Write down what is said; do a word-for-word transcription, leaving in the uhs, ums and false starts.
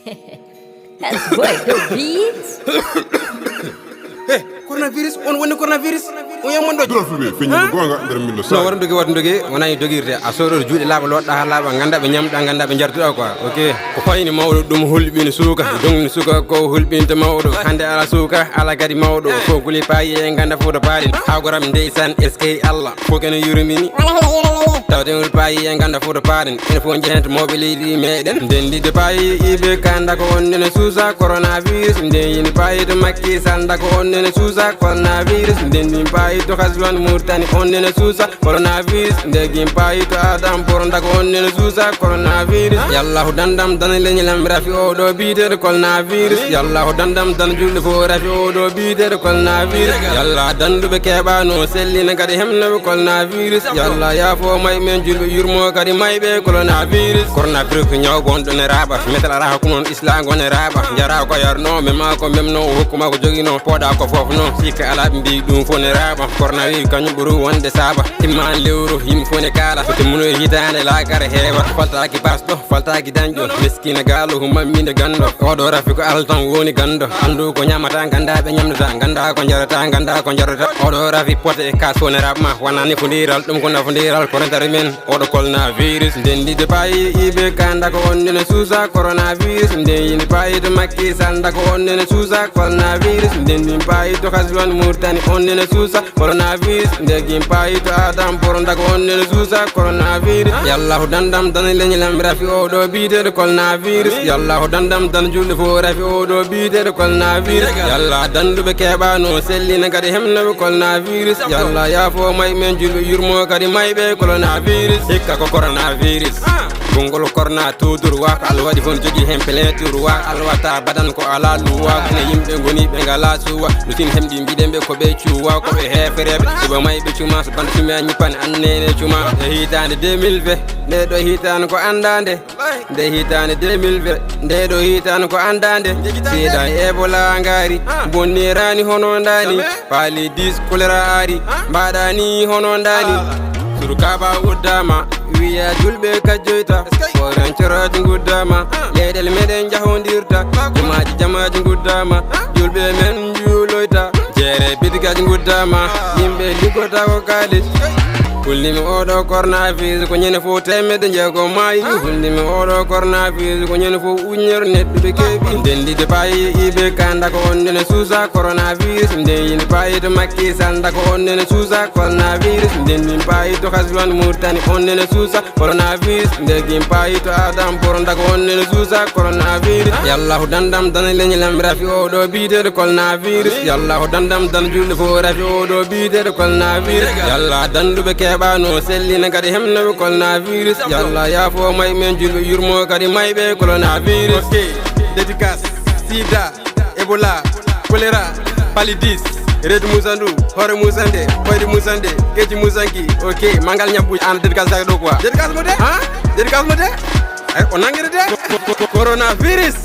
That's what the beat. Hey, coronavirus, on woni coronavirus? On yamman ɗo. Dura fulɓe, feññi ko goonga nder min no. No waɗa dogi, waɗa dogi, wona e dogirde. A soɗoto juuɗe laaɓa, loɗɗa haa laaɓa, ngannda ɓe ñamɗa, ngannda ɓe njartuɗa quoi. Ok. Ko fayni mawɗo ɗum hulɓini suuka, dogni suuka ko hulɓinta mawɗo. Hannde ala suuka, ala kadi mawɗo. Fof guli paayi e ngannda fof to paaɗen. Haa goram ndeysan, eskey Allah. Fof kene yurmini. Tawde ngol paayi e ngannda fof to paaɗen. Ene fof njehenta mawɓe leydi meɗen. Ndendide paayi ibe kanda ko on nene suusa coronavirus. Ndeyini paayi to Makki Sall nda ko on nene suusa coronavirus. Ndendin paayi to Haswan Murtani on nene suusa coronavirus. Ndegin paayi to Adam Boro nda ko on nene suusa coronavirus. Yallahu dandam dan leñi lam rafi oɗo biyeteɗo coronavirus. Yallahu dandam dan julɗo fof rafi oɗo biyeteɗo coronavirus. Yalla danduɓe keɓano sellina kadi hemnoɓe coronavirus. Yalla yaafo may men julɓe yurmo kadi mayɓe coronavirus. Coronavirus ko ñaw bonɗo ne raaɓa. Metal ara hakku noon islam gone raaɓa. Jara ko yarno mema ko memno hokkuma ko jogino poɗa ko fof no. Sikka ala ɓe mbi ɗum fof ne raaɓa. Coronavirus kañum ɓuru wonde saaba. Timma lewru yimɓe fof ne kaala. So timmuno e hitande lakare heewa. Faltaki basɗo, faltaki dañɗo. Miskina gaalo humamminde ganndo. Oɗo rafi ko Allah tan woni ganndo. Anndu ko ñamata ganda ɓe ñamdata. Ganda ko jarata, ganda ko jarata. Oɗo rafi pote e kas fof ne raɓma. Wonani fundiral, ɗum ko nafundiral, ko rentare men. Oɗo coronavirus, ndendide paayi ibe kanda ko on nene suusa coronavirus. Ndeyini paayi to Makki Sall nda ko on nene suusa coronavirus. Ndendin paayi to Haswan Murtani on nene suusa coronavirus. Ndegin paayi to Adam Boro nda ko on nene suusa coronavirus. Yallahu dandam dan leñi lam rafi oɗo biyeteɗo coronavirus. Yallahu dandam dan julɗo fof rafi oɗo biyeteɗo coronavirus. Yalla danduɓe keɓano sellina kadi hemnoɓe coronavirus. Yalla yaafo may men julɓe yurmo kadi mayɓe coronavirus. Hikka ko coronavirus. Konngol corona tout droit ko Allah waɗi fof ne jogii heen plein droit. Allah watta badan ko alaa luwa. Kono yimɓe ngoni ɓe ngalaa suwa. Lutin hemɗi mbiɗen ɓe ko ɓe cuwa, ko ɓe heefereeɓe. Suba may ɓe cuma, so banda cumi a ñippani annene cuma. E hitaande deux mille vingt, nde ɗo hitaande ko anndaande. Nde hitaande deux mille vingt, nde ɗo hitaande ko anndaande. Seeɗa e Ebola ngaari, bonnirani hono ndaani. Paali dix choléra ari, mbaɗani hono ndaani. Surkaba uddama, wiya julɓe kajjoyta. Koran coroji guddama, leyɗele meɗen jahondirta. Jamaji jamaji guddama, julɓe men juuloyta. Jeere bidigaji guddama, yimɓe liggota ko kaalis. Hulnimi oɗo coronavirus ko ñande fof temedde jeego maayi. Hulnimi oɗo coronavirus ko ñande fof ujunere neɗɗo ɓe keeɓi. Ndendide paayi ibe kanda ko on nene suusa coronavirus. Ndeyini paayi to Makki Sall nda ko on nene suusa coronavirus. Ndendin paayi to Haswan Murtani on nene suusa coronavirus. Ndegin paayi to Adam Boro nda ko on nene suusa coronavirus. Yallahu dandam dan leñi lam rafi oɗo biyeteɗo coronavirus. Yallahu dandam dan julɗo fof rafi oɗo biyeteɗo coronavirus. Yalla danduɓe keɓano sellina kadi hemnoɓe coronavirus. Yalla yaafo may men julɓe yurmo kadi mayɓe coronavirus. Ok, dédicace, sida, Ebola, choléra, paludisme, reedu musanndu, hoore musannde, koyɗe musannde, geji musanki. Ok, mangal ñabbuji, an dédicace daga ɗo quoi. Dédicace mo de? Ha? Dédicace mo de? Ay, o nangiri de? Co-, co-, co-, coronavirus.